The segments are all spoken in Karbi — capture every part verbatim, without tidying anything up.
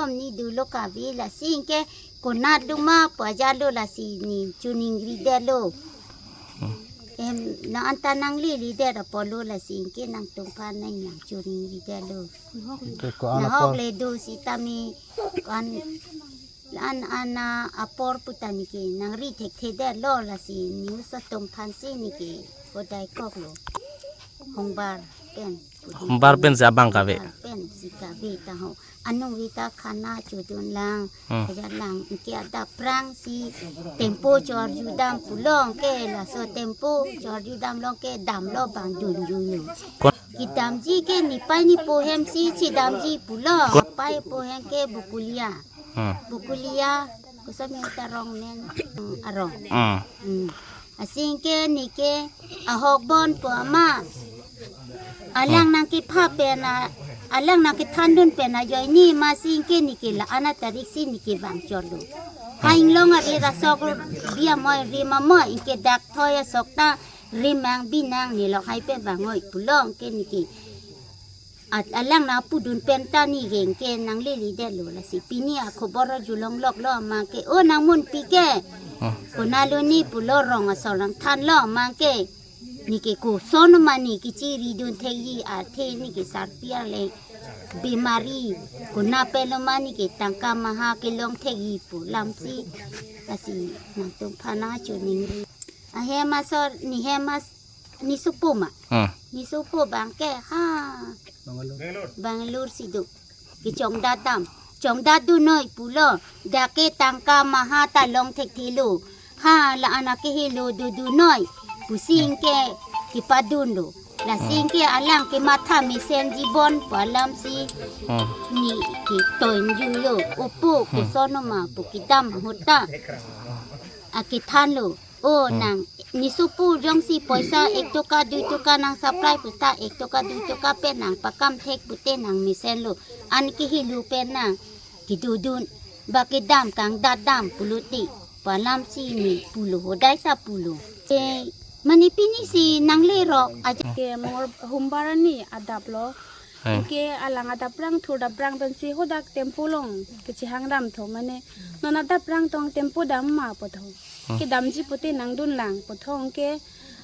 Ni dolo kave lasi anke konat duma pu ajatlo lasi ne choningridetlo. Hmm. Em, nang anta nangleledet apotlo lasi anke nangtumphan nang nangchoningridetlo. Ante ko-an apor? Nahok le do sitame ko-an, la-an an apor puta neke nangri thekthedetlo lasi news atum aphansi neke hodai koklo. Hombar pen. Hombar pensi abang kave. Hombar pensi kave ta ho. Anung vita khana chodun lang, hmm, ajat lang, anke adap aphrangsi tempo chor judam pulo anke laso tempo chor judamlo anke damlo abang dunju yo. Ko- Kedamji ke nepei nepo hemsi chedamji pulo, ko- nepei po hem ke Bokolia. Hmm. Bokolia, koson ta arong nen, hmm, arong. Hmm. Hmm. Lasi anke neke ahok bon pu ama. Alang, hmm, nangkepha pen a, alang nangkethandun pen ajoine masi anke neke la-an atarik si neke vangchotlo. Hmm. Ha inglong ari rasok bi amoi rim amoi anke dak thoi asok ta rim nang bi nang ne lokhai pen vang oi pulo anke neke. At alang nangpudun pen ta ne reng ke nangleledetlo lasi pini akhobor arjulongloklo ma ke, o nangmunpi ke. Hmm. Konatlo ne pulo rong asor nangthanlo ma ke. Neke koson ma ne kechiridun thekji athe neke sarpi arle bemari. Konat penlo ma neke tangka maha kelong thekji pu alamsi. Lasi nangtumphan nangchoningri. Ahem asor ne hem as- ne sopo ma. Hmm. Ne sopo abang ke ha Bangalore. Bangalore si do. Kechongdat dam. Chongdatdun noi pulo. Dak ke tangka maha ta long thekthelo. Ha la-an akehelo dodun noi. Pusi anke kepadunlo. Lasi, hmm, anke alang kematha mesenji bon pu alamsi. Hmm. Ne ketonjulo. Opo, hmm, koson ma pu kedam ahut ta akethanlo. O, hmm, nang, ne sopo jongsi poisa ek toka, dui toka nang supply puta, ek toka, dui toka pen nangpakam thek pute nang mesenlo. An kehelo pen nang kedodun, ba kedam kangdat dam pulote pu alamsi ne pulo, hodai ta pulo. E, mane pinisi nanglerok aja. Ke mor hombar arni adaplo. Hai. Anke alang adap aphrang thur dap aphrang pensi hadak tempo along kechihang dam tho mane non adap aphrang tong tempo dam ma pu tho. Hmm. Kedamji pute nangdun lang pu tho anke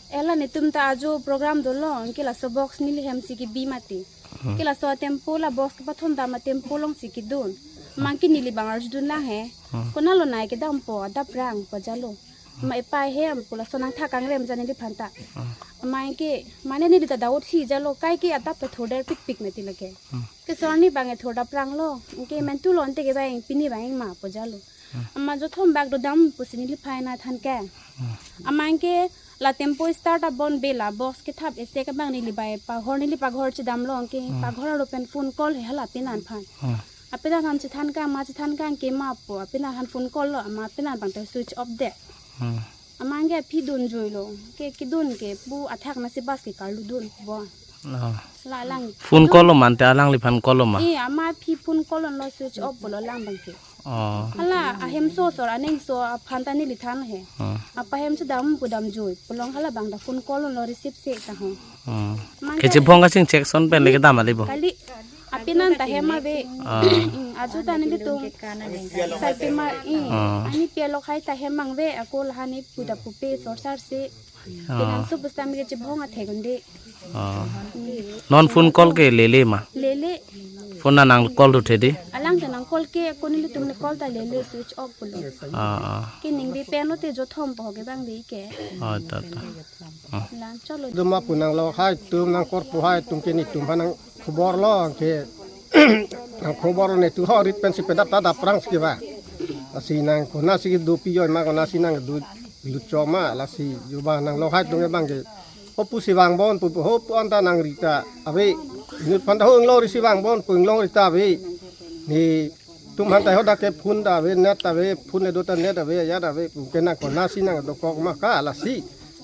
ela netum ta ajo program dolo anke laso box neli hemsi kebi mati. Hmm. Ke laso tempo la box kepathon dam atempo alongsi kedun. Hmm. Mangke neli bang arjudun lang he. Hmm. Konatlo nai kedampo adap aphrang pu ajatlo. Ma epei hem pu laso nangtha kangrem ja neliphan ta. Hmm. Amat anke mane neli ta doubt si jalo kaike adap ta thurder pikpik mati lake. Hmm. Ke sor ni bang e thur dap aphranglo. Anke mentu lo ante ke bang pini bang ma pu jalo. Hmm. Amat jothom bak dodam pusi neliphan nangthan ke. Hmm. Amat anke la tempo start abon be la box kethap ese ke bang neli bai paghor neli paghor chedamlo anke, hmm, paghor aro pen phone call he hala pinanphan. Hmm. Apinan aphan chethan ke, amat chethan ke anke ma pu, apinan aphan phone call lo, amat apinan abang ta switch off det. Hmm. Amat anke aphi dunjuilo, ke kedun ke pu athak nasi bus ke karlu dun bo. Oh. La alang. Phone call lo ma ante alangliphan call lo ma? Eh, amat aphi phone call lo switch off pulo alang abang ke. Oh. Hala ahemso sor aningso aphan ta neli than he. Hmm. Apa hem chedam pu damjui, pu along hala abang ta phone call lo receive se ta ho. Hmm. Amat anke kechibong kachingchek ason pen le kedam kali bo? Kali. Apinan ta hem ave. Ah. Mm, ajo ta nelitum. Sai pima, mm. Ah. Ani pi alokhai ta hem mang ave, ako la hani puda pupe sorsar si. Ah. Pinang so pustam kechibong athek un-e. Ah. Mm. Non phone call ke lele ma? Lele. Phone na nang call do thedi? Alang ta nang call ke, ako nelitum ne call ta lele switch off pulo. Ah, ah. Ke ning ave pen lote jothom po ke bang ave ke. Ah, ta, ta. Ah. Lang cholo. Doma pu nanglokhai atum nangkorpo hai atum ke netum aphan nang khobor lo ke nang khobor netum ho rit pensi pedap ta dap aphrangsi ke ba. Lasi nang konatsi kedo pi joi ma konatsi nang do lucho ma lasi juba nanglokhai atum ke bang ke. Ho pusi vangbom pu ho pu anta nangri ta ave. Netum aphan ta ho inglongri si vangbom pu inglongri ta ave. Netum aphan ta hadak ke phone ta ave, net ta ave, phone le do ta net ave, ya ta ave, pu ke nang konatsi nang dokok ma ka lasi.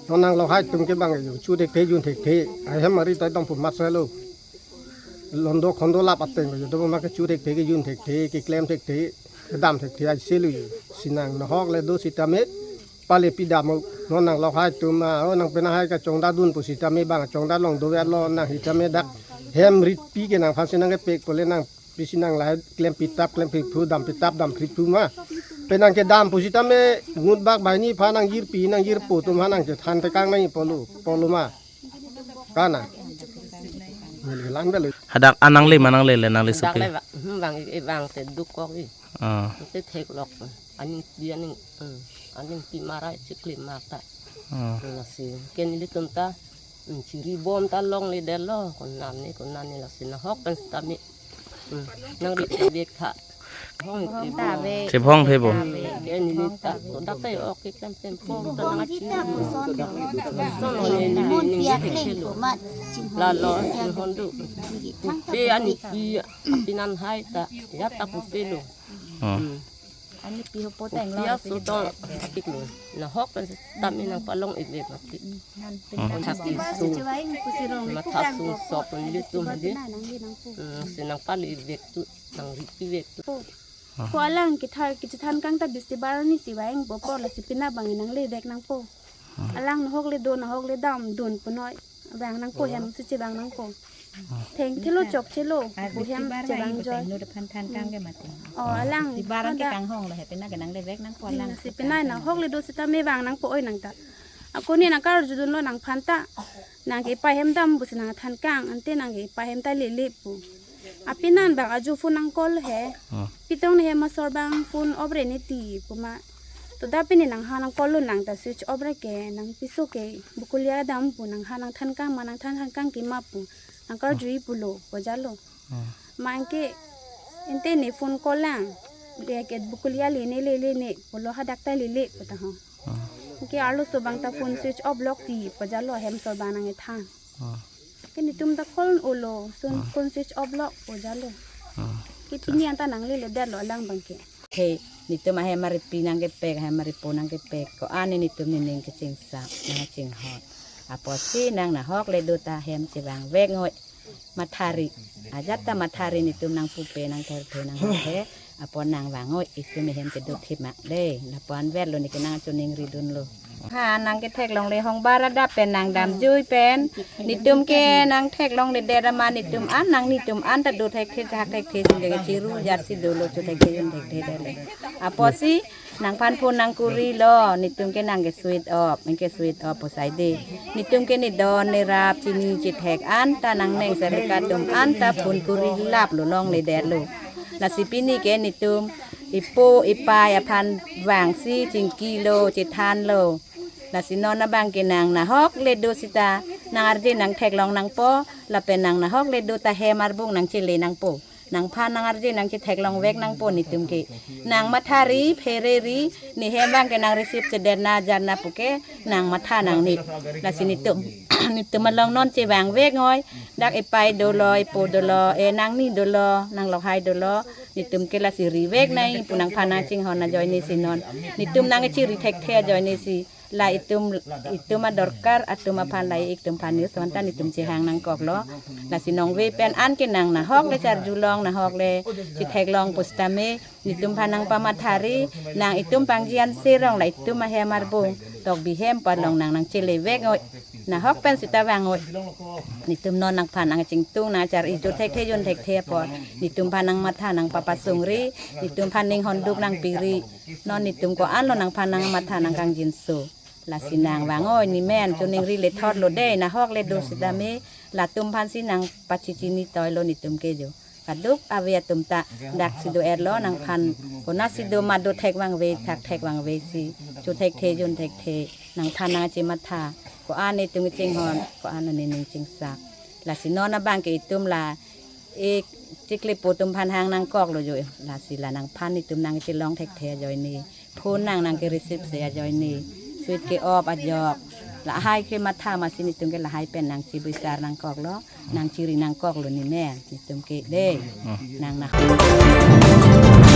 Non nanglokhai atum ke bang yo chu thekthe jun thekthe. Ahem ari ta dong pu mat sa lo. Londo khondo lap ateng yo do ma ke chu thekthe kejun thekthe keklem thekthe kedam thekthe ai selu yo. Si nang nahok le do sitame pale pidam o. Non nanglokhai atum ma o nang penang hai kachongdatdun pu sitame bang chongdat long do ya lo nang hitame dak hem rit pi ke nangphansi nang kepek pole nang Pisi nang lahai klem pitap, klem phiphu, dam pitap, dam phiphu ma. Penang kedam pusitame ngut bak banghini aphan nangjirpi, nangjirpo atum aphan nangchethan tekang nangji pulo, pulo ma. Kana. Ngilang belo. Hadak an nangle ma nanglele, nangle Dak supi. le wa-, hmm, bang, eh, bang te duk kok i. Ah. Te theklok. Aning dia ning, hmm, aning pi marai chikli mata. Ah. Lasi ke nelitum ta, hmm, chiri bom ta longledetlo, konane, konane lasi nahok pen sitame. Hmm, nang di bek tha. Hong Hong ta bom. Bek. Chebhong the bom. Ta bek. Ke neli ta, to dak ta ok ke klem klem po, ta nang achi. Sono ne neli ning dia theklong. Lalo, ni hondu. Pe ani pi, pinan hai ta, ya ta pu pelo. Ah. Hmm. Ani pi hopo teng lo. Pia su tong. Nahok pen sitame nangpalong-ik mati. Matha sung. Matha sung sok nelitum di. Hmm, si nangpali-ik tu, nangripi-ik tu. Ko alang kithar kichethan kang ta bisti bar ni si vangpo apor lasi pina bang nangle vek nangpo. Alang nahok le do, nahok le dam dun punoi. Vang nangpo hem si chevang nangpo. Thengthelo chokchelo, pu hem chevang joi. Nut aphan than kang ke mati. Oh, alang Di barang ke hadak kanghong lo he, pina ke nangle vek nangpo alang. Si pina nahok le do sitame vang nangpo oi nang ta. Ako ne nangkarjudunlo nangphan ta. Nang ke pai hem dam pusi nangthan kang, ante nang ke pai hem ta lele pu. Apinan bang aju phone nang call he. Ah. Pitong ne hem asor bang phone off re ne ti pu ma. To da pini nangha nang call lo nang ta switch off re ke nang piso ke bukulia dam pu nangha nangthan kang ma nangthan than kang ke ma pu. Nangkarjui pulo, pojalo. Ah. Ma anke ante ne phone call lang. Dia ke bukulia lene lele ne pulo hadak ta lele pu ta ho. Ah. Anke arloso bang ta phone switch off lok ti pojalo hem asor bang nangkethan. Ah. Ke netum ta call-olo, sun Ah. phone switch off lok pojalo. Ah. Ke pini anta nanglele detlo alang bang ke. He, netum ahem aripi nangkepek, ahem aripo nangkepek. Ko-an netum nening kechingsak, nangchinghon. Apotsi nang nahok le do ta hem chevang vek ngoi. Mathari. Ajat ta mathari netum nangpupe nangtherthe nang he. Apot nang vang ngoi, itum ehem kedo thip mak de. Lapu-an verlo ne ke nangchoningridunlo. Ha nangketheklongle hong bar adap pen nang damjui pen. Netum ke nangtheklongledet amat netum an nang netum an ta do thekthe thak thekthe si le chiru jat si dolo cho thekthe jun thekthe detlo. Apotsi nangphan phone nangkurilo, netum ke nang ke switch off, nang ke switch off pu sai de. Netum ke nedon nerap chini chethek an ta nang neng serika atum an ta phone kuri laplo longledetlo. Lasi pini ke netum ipo ipai aphan vangsi chingkilo chethanlo. Lasi non abang ke nang nahok le do sita nang arje nangtheklong nangpo, lapen nang nahok le do ta hem arbung nangchele nangpo. Nangphan nang arje nangchetheklong vek nangpo netum ke. Nang mathari phereri ne hem bang ke nang receive chedet na jar na pu ke nang matha nangne. Lasi netum netum along non chevang vek ngoi. Dak ipai dolo, ipo dolo, e nangni dolo, nang lokhai dolo. Netum ke lasi ri vek nai pu nangphan nangchinghon ajoine si non. Netum nangchiri thekthe ajoine si. La itum itum adorkar atum aphan la itum aphan news anta netum chehang nangkoklo. Lasi nongve pen an ke nang nahok le charjulong nahok le chetheklong pusitame netum aphan nangpamathari nang itum pangjian serong la itum ahem arbung tok bihem palong nang nangchele vek ngoi. Nahok pen sita vang ngoi. Netum non nangphan nangchingtung nangchari cho thekthe jun thekthe apot. Netum aphan nangmatha nangpapasungri, netum aphan ninghonduk nangpiri. Non netum ko-anlo nangphan nangmatha nangkangjinso. Lasi nang vang ngoi nemen choningri le thotlo de nahok le do sitame latum aphansi nang pachechini toilo netum ke jo. Kaduk ave atum ta dak si do-etlo nangphan konatsi do ma do thek vangve thak thek vangve si cho thekthe jun thekthe nangphan nangchematha ko-an netum chinghon ko-an nening chingsak. Lasi non abang ke itum la ik chiklepo atum aphan hang nangkoklo jo lasi la nangphan netum nangchelong thekthe ajoine. Phone nang nangke receive se ajoine. Switch ke off ajok. Lahai ke matha masi netum ke lahai pen nangchibisar nangkoklo. Nangchiri nangkoklo nemen. Netum ke de. Hmm. Nang nahok.